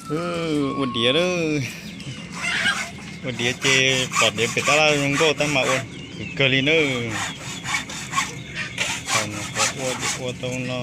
Ua diav lawm. Ua diav ces pom diav pem tab laj zoo nkauj tab mas ua kawg kawg li na. Thaum nyuam qhuav ua ces ua tau no.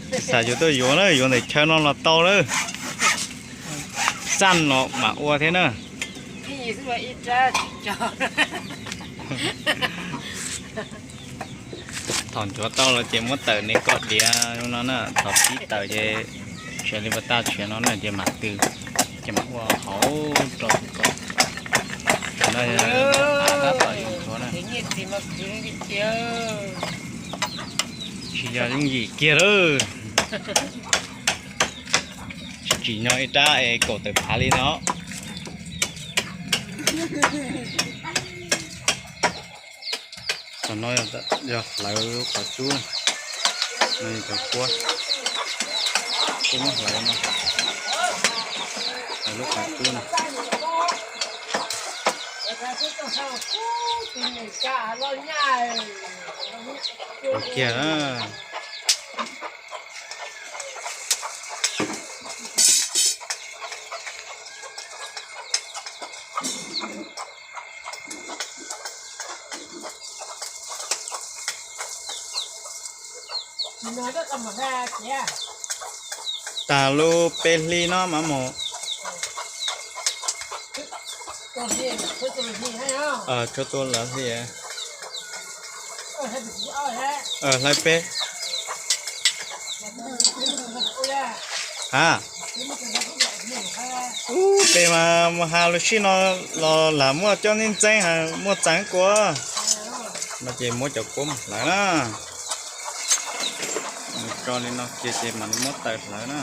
Tsis xav yuav tuaj yuav na, yuav ntawm chaw no los tau lawm. Xaj no mam ua thiab na. Thaum nchuav tau los ces muab tawm nws kom diav no na, thaum pib tawm ces tshuav li pas tag tshuav no na ces mam tw, ces mam ua hauv rau tus ko. Tam no tab tom yuav nchuav na. Tsis yog yooj yim kiag lawm. Tsis tsim nyog ib rab es kaum tawm phav li no. Tam no yog hlawv lub qhov cub na, no yog cov kuab, kuab muab hlawv no, hlawv lub qhov cub na. Ua kiag na. Tag lub peb hli no mas mus. Tshuav tua lawv hli. Hlawv peb. Ha, ub, peb mas mus has lub sij no los lam muaj coj ntxeeb ntxeeb, muaj txeeb kua no ces muab cov kuab mus hlawv na. Mus tso li no kiag ces mam li muab tawm hlawv na.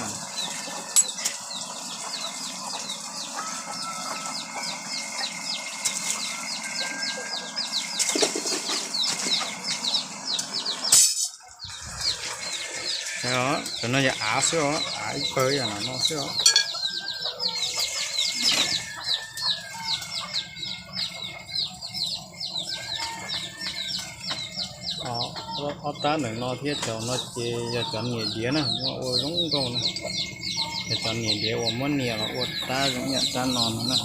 Cov no yog av xwb os, av ib pawg yog no xwb os. Ob rab ntawm no thiab cov no ces yog cov niam diav na, muab ua zoo nkauj na. Yog cov niam diav uas muab nias los ua rab zoo ib yam rab no no na.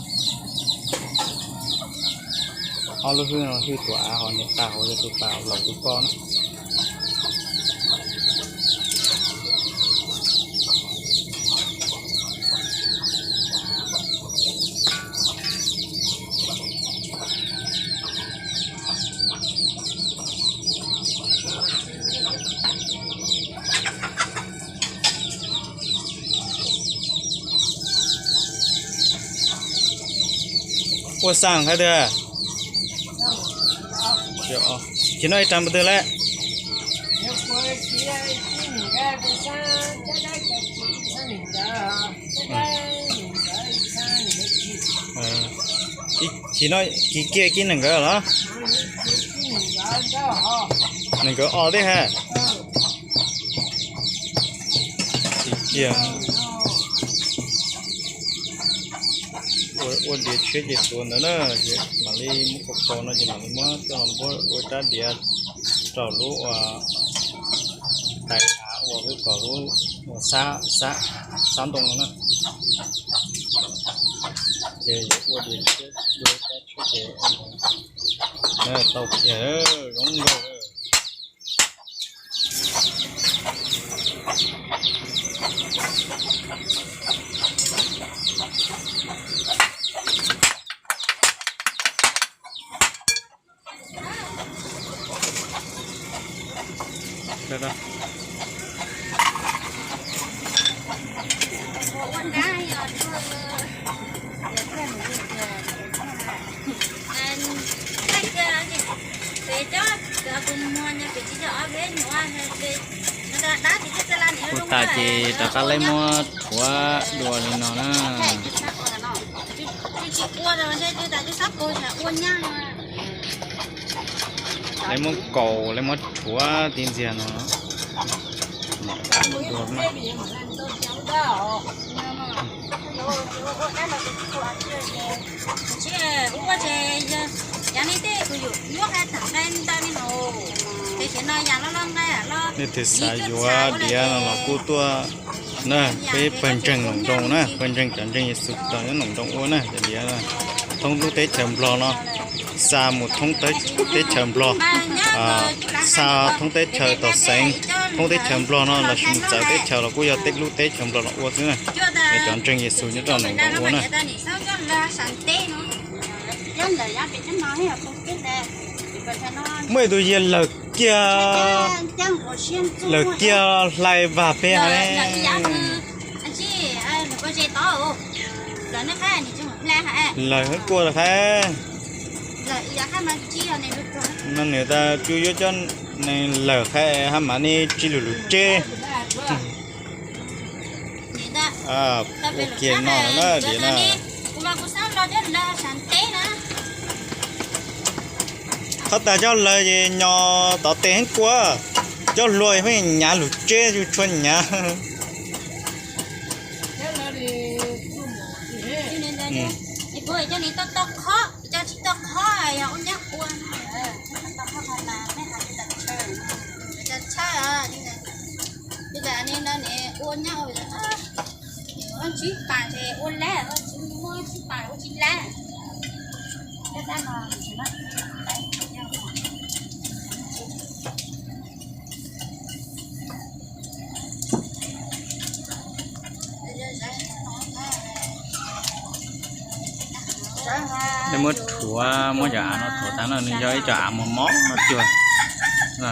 Ob lub hwj no hwj tus av hos niam tas hos yog tus tas laus tus koj na. Ua xaam hais tias, cov no ib rab npua twg lawm? Cov no kib kiag kib nees nkawd los? Nees nkawd os thiab ha. Kib kiag. Ua diav tshiab ces tuav ntawd na, mam li muab kaus kaus no ces mam li muab coj los npuab ua rab diav rau lub uas tais av uas peb kom lub uas xab ntoo no na. Ces yuav ua diav tshiab, ua rab tshiab ces tau kiag zoo nkauj. Ua tas ces rov qab leb muab rhuav dua li no na. Leb muab kaus, leb muab rhuav tib ntxiag no. Ua ces yog cov neeg tej kuv yuav yuav hais tag nqe ntawd li no. Nej twg xav yuav diav no los kuj tuaj na, peb pawg ntseeg Loos Nroo na, pawg ntseeg cov ntseeg Yexus tau nyob Loos Nroo ua na, cov diav thoob lub teb chaws Nplog no, xa mus thoob teb chaws Nplog, xa thoob teb chaws tom xeev, thoob teb chaws Nplog no lossis mus txawv teb chaws los kuj yog tej lub teb chaws Nplog los ua xwb na, cov ntseeg Yexus nyob rau Loos Nroo ua na. Muaj ib tug yawg lawg kiag, lawg kiag hlais vag pem ha. Lawg kuaj lawm qhaib. No nws tas tsuas yuav cov neeg lawg qhaib hab mas nej tsis lug lug tseb. Ua kiag no na diav na. Qhov tas cov lawg ces nyo tod tes heev kuaj, cov hluas pheej nyav lug tseb tsuas tshua nyav. Nej muab rhuav, muab cov av no rhuav tag no nws yog ib co av mos mos cuag. No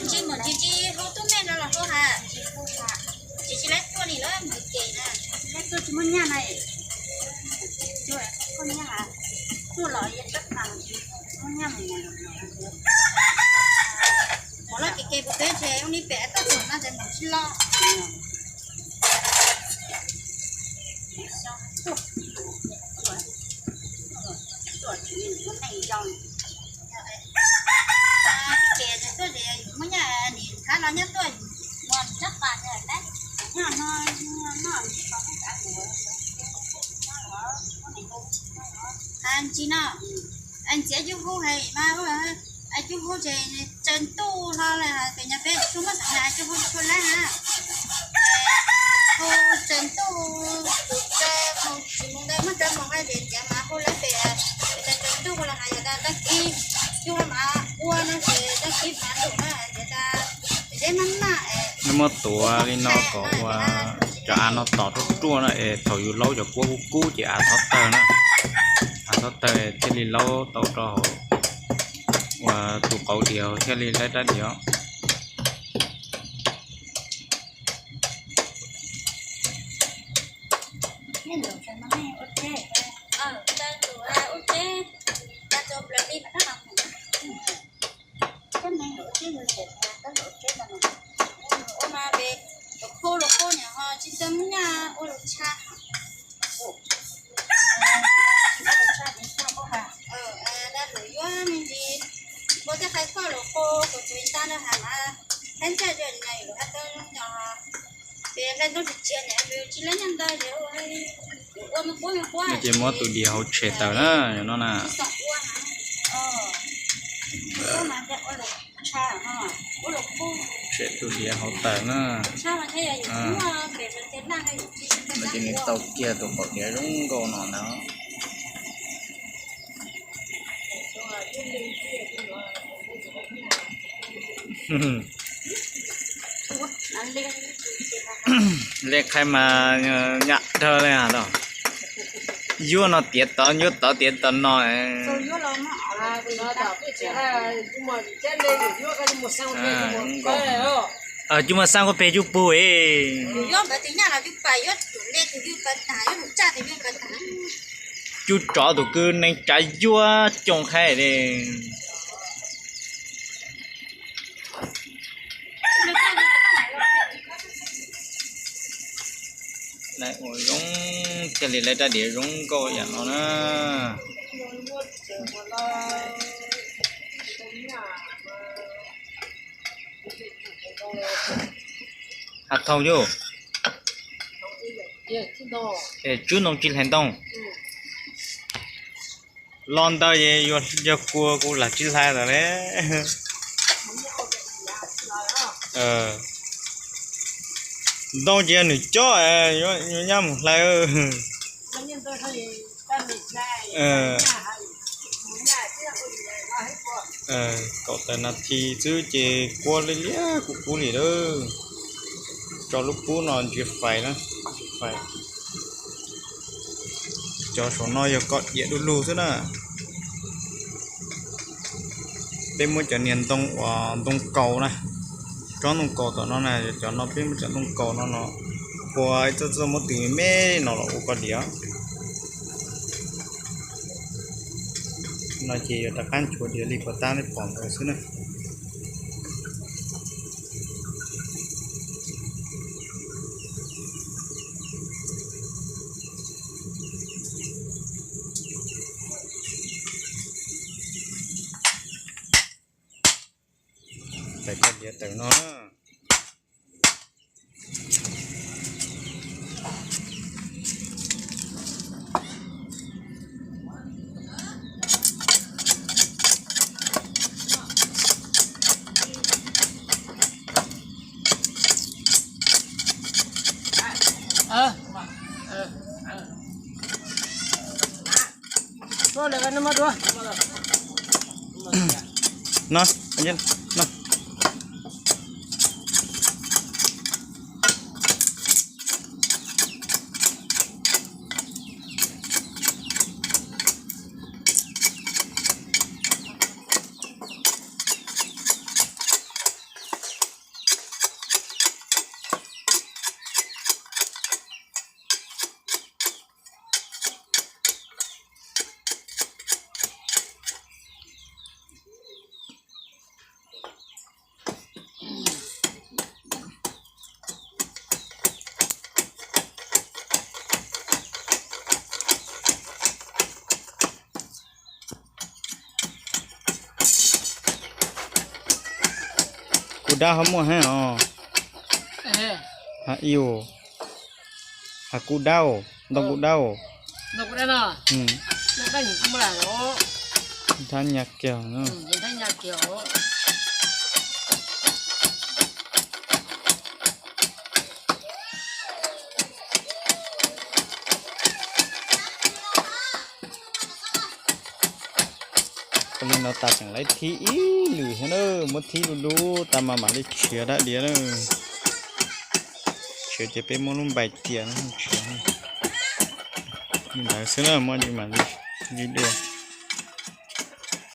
tsis muaj tsis tsis hu tub me no los hu ha, tsis tsis laib tuaj li lawm mus kev na. Laib tuaj tsis muaj nyaj na, tuaj nyaj, tuaj los yeej tab tas tsis muaj nyaj mus. Mov loj kev kev puas peb tsev ua li pem toj tuam no ces mov tsis loj. Ntsis no, ntxiv cub hub hais mas, cub hub ces tsaws ntuj hlo lawm pem nyab peb tsuas muab xav na cub hub tshua lab ha. Hu tsaws ntuj, tus tsaws mus tsis mus ntawd muab tsaws mus hais tias tiav mas hu lab pem, tsaws ntuj hu los hais yog dab kib, cub hub mas ua no ces dab kib mas lum na tias dab, deb maj maj. Nej muab tuav li no kom ua cov av no tom ruaj ruaj na es thaum yus laub cov kuab kub kub ces av thov tawg na, av thov tawg thiaj li laub tau rau hauv, ua tus qauv diav thiaj li laib rab diav. Ua mas pem lus qub lus qub niam ho tsis tau muaj nyaj ua lus tshaj. Dab lus yuav me ntsis, ua tej qhai koj lus qub kuv tsis tau na has mas, qhab ntsaj coj nyom lus qhab tau zoo nyom, pem hlais ntuj tsis tsia niam pem tsis laib nyaj ntawd ces ua me quab me quab ces muab tus diav hauv tshem tawm na, no na. Tshem tus diav hauv tawm na. No ces nws tau kiag tus qauv diav zoo nkauj no na. Lej qhaib mas nyam dhawv li los. Yuav no tiav tod, yuav tod tiav tod no. Cub mos xab kuj peg cub pug es. Cub tsov tus kwj neeg tsav yuav coo qhaib li. Lawv ua zoo, thiaj li lawv rab diav zoo nkauj yam no na. Has thaum yus tswb ntoo tsis hlais ntoo. Los ntawd es yog kuv kuv lam tsis hlais lawm le. Ntoo ces yog nws cob, nyab mus hlais. Kaum tawm nas this xwb ces kuab liab liab kub kub li lawm. Tso lub pub no ntsia fais na, fais. Cov saum no yog kom diam du lug xwb na. Peb muab cov niag ntoo uas ntoo kaus na, tsob ntoo kaus tom no na, cov no peb muab cov ntoo kaus no no, pua ib txoj txoj muab tws me me no los ua kom diam. No ces yuav rov qab nchuav diav li puas tab nej pom ntawd xwb na. Tawm koj diav tawm no na. No, no. Kuv dab ho muaj heev os. Has kuv dab, ntoo kuv dab. Nthab nyas kiag. Ua li no tas tseem laib thib ib lwm thiab na, muab thib lub lub tas mas mam li tshiav dab diav na. Tshiav ces peb muab lub npais cia tshiav. Li ntawd xwb na, muab mam li dua.